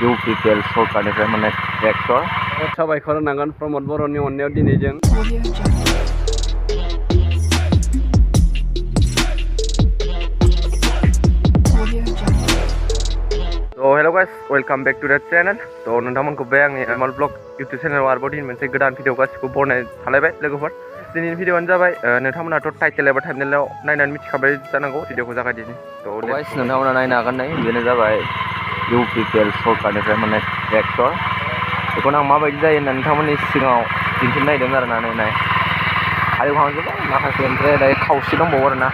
UPPL सरकारनिफ्राय मोननाय tractor साबायखर होनांगोन प्रमद बर'नि अननायाव दिनै जों hello guys welcome back to the channel तो नोंथांमोनखौ बे आंनि एमल ब्लग यूट्यूब चैनल आरोबाव दिनै मोनसे गोदान भिडिअ गासिखौ बरनाय थालायबाय लोगोफोर दिनैनि भिडिअआनो जाबाय नोंथांमोनाथ' टाइटेल एबा थाम्बनेलाव नायनानै मिथिखाबाय जानांगौ भिडिअखौ जागायदिनि तो गाइस नोंथांमोना नायनो हागोन नै बेनो जाबाय UPPL सरकारनिफ्राय मोननाय ट्रेक्टर बेखौनो आं माबायदि जायो होननानै नोंथांमोननि सिगाङाव दिन्थिनो नागिरदों आरोना नायनाय हालेवखांजोब्बाय माखासे ओमफ्राय दायो खावसे दंबावो आरोना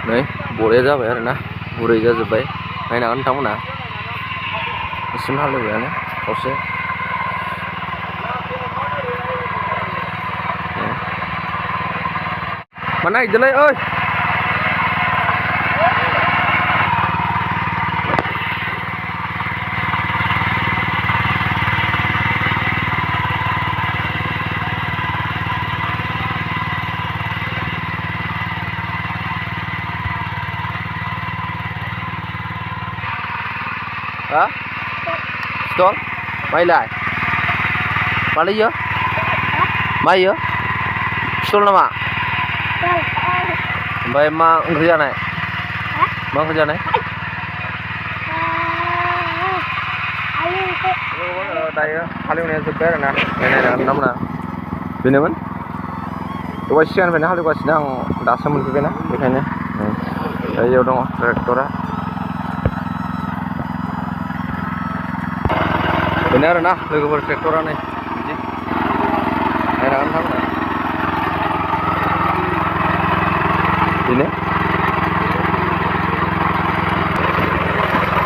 नै बरिया जाबाय आरोना गुरै जाजोब्बाय नायनो हागोन नोंथांमोना एसिम हालेवबायानो खावसे मा नागिरदोंलै ओइ hả stol mày lại mà lấy gì mày gì stol nama mày mang kerja này mang kerja này đây haливnya juga na ini nama na beneran coba sian bener halu kasih nang dasar mungkin bener bekanya ayo dong traktora bener आरोना लोगोफोर ट्रेक्टरा नै बिदि नायनो हागोन नोंथांमोना बेनो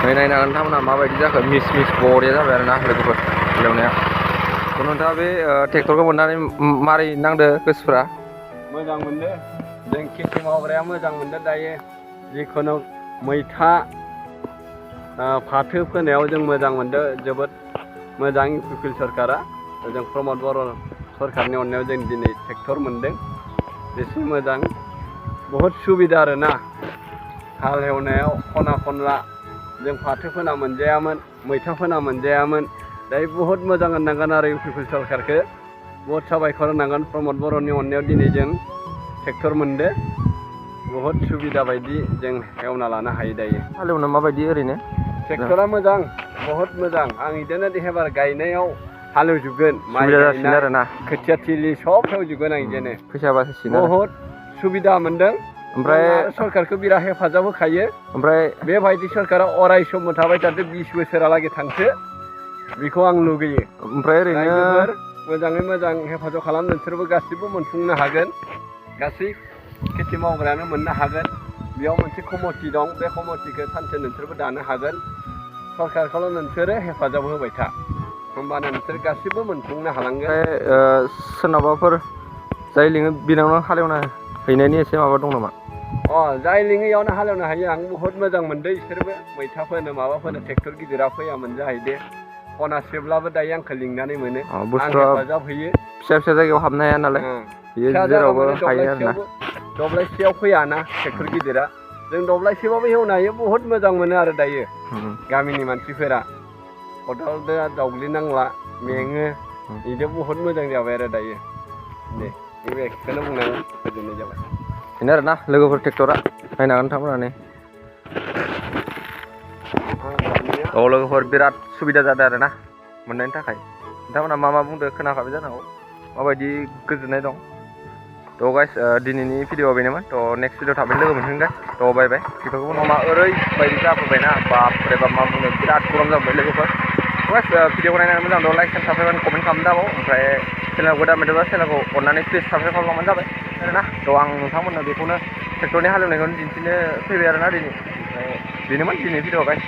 नै नायनो हागोन नोंथांमोना माबायदि जाखो मिस मिस बरिया जाबाय आरोना लोगोफोर हालेवनाया थ' नोंथाङा बे ट्रेक्टरखौ मोननानै मारै नांदो गोसोफ्रा मोजां मोनदो जों खेथि मावग्राया मोजां मोनदो दायो जिखुनु मैथा फाथो फोनायाव जों मोजां मोनदो जोबोद मोजां UPPL सरकारा जों प्रमद बर' सरकारनि अननायाव जों दिनै ट्रेक्टर मोनदों एसे मोजां बहुद सुबिदा आरोना हाल एवनायाव खना खनला जों फाथो फोना मोनजायामोन मैथा फोना मोनजायामोन दायो बहुद मोजां होननांगोन आरो UPPL सरकारखौ बहुद साबायखर होनांगोन प्रमद बर'नि अननायाव दिनै जों ट्रेक्टर मोनदो बहुद सुबिदा बायदि जों एवना लानो हायो दायो हालेवनो माबायदि ओरैनो ट्रेक्टरा मोजां बहुत मोजां आं इदिनो एबार गायनायाव हालेवजोबगोन माइ गायनाय आरोना खोथिया थिलि सब हेवजोबगोन आं इदिनो फैसा बासिसिना बहुत सुबिदा मोनदों ओमफ्राय सरकारखौ बिराद हेफाजाब होखायो ओमफ्राय बेबायदि सरकारा अराय सम थाबाय थाथों 20 बोसोरालागै थांथो बेखौ आं लुगैयो ओमफ्राय ओरैनो मोजाङै मोजां हेफाजाब खालाम नोंसोरबो गासिबो मोनफुंनो हागोन गासै खेथि मावग्रायानो मोननो हागोन बेयाव मोनसे कमिटि दं बे कमिटिखौ सानसे नोंसोरबो दानो हागोन सरकारखौल' नोंसोरो हेफाजाब होबाय था होमबानो नोंसोर गासिबो मोनफुंनो हालांगोन सोरनाबाफोर जाय लिङो बिनावनो हालेवना हैनायनि एसे माबा दं नामा जाय लिङो इयावनो हालेवनो हायो आं बहुत मोजां मोनदों इसोरबो मैथा फोनो माबा फोनो ट्रेक्टर गिदिरा फैयामोन जाहैदे खनासेब्लाबो दायो आंखौ लिंनानै मोनो आं हेफाजाब होयो फिसा फिसा जायगायाव हाबनो हाया नालाय बियो जेरावबो हायो आरोना दब्लायसेयाव फैयाना ट्रेक्टर गिदिरा जों दब्लायसेबाबो हेवनो हायो बहुत मोजां मोनो आरो दायो गामिनि मानसिफोरा खदालजों जावग्लिनांला मेङो बिदि बहुत मोजां जाबाय आरो दायो दे बेखौनो बुंनानै गोजोननाय जाबाय बेनो आरोना लोगोफोर ट्रेक्टरा नायनो हागोन नोंथांमोना औ लोगोफोर बिराद सुबिदा जादों आरोना मोननायनि थाखाय नोंथांमोना मा बुंदों खोनाखाबाय जानांगौ माबायदि गोजोननाय दं तो गाइस दिनैनि भिडिअआ बेनोमोन तो नेक्स्ट भिडिअ थाबैनो लोगो मोनफिनगोन गाइस तो बाय बाय ट्रेक्टरखौ नमा ओरैबायदि जाबोबायना बापरे बाप मा बुंनो बिराद गरम जाबाय लोगोफोर गाइस भिडिअखौ नायनानै मोजां दं लाइक एन्ड साबस्क्राइब कमेन्ट खालामनो दाबाव ओमफ्राय चेनेलखौ गोदान मोनदोंबा चेनेलखौ अननानै प्लिज साबस्क्राइब खालामबानो जाबाय आरोना तो आं नोंथांमोननो बेखौनो ट्रेक्टरनि हालेवनायखौनो दिन्थिनो फैबाय आरोना दिनै ओमफ्राय बेनोमोन दिनै भिडिअआ गाइस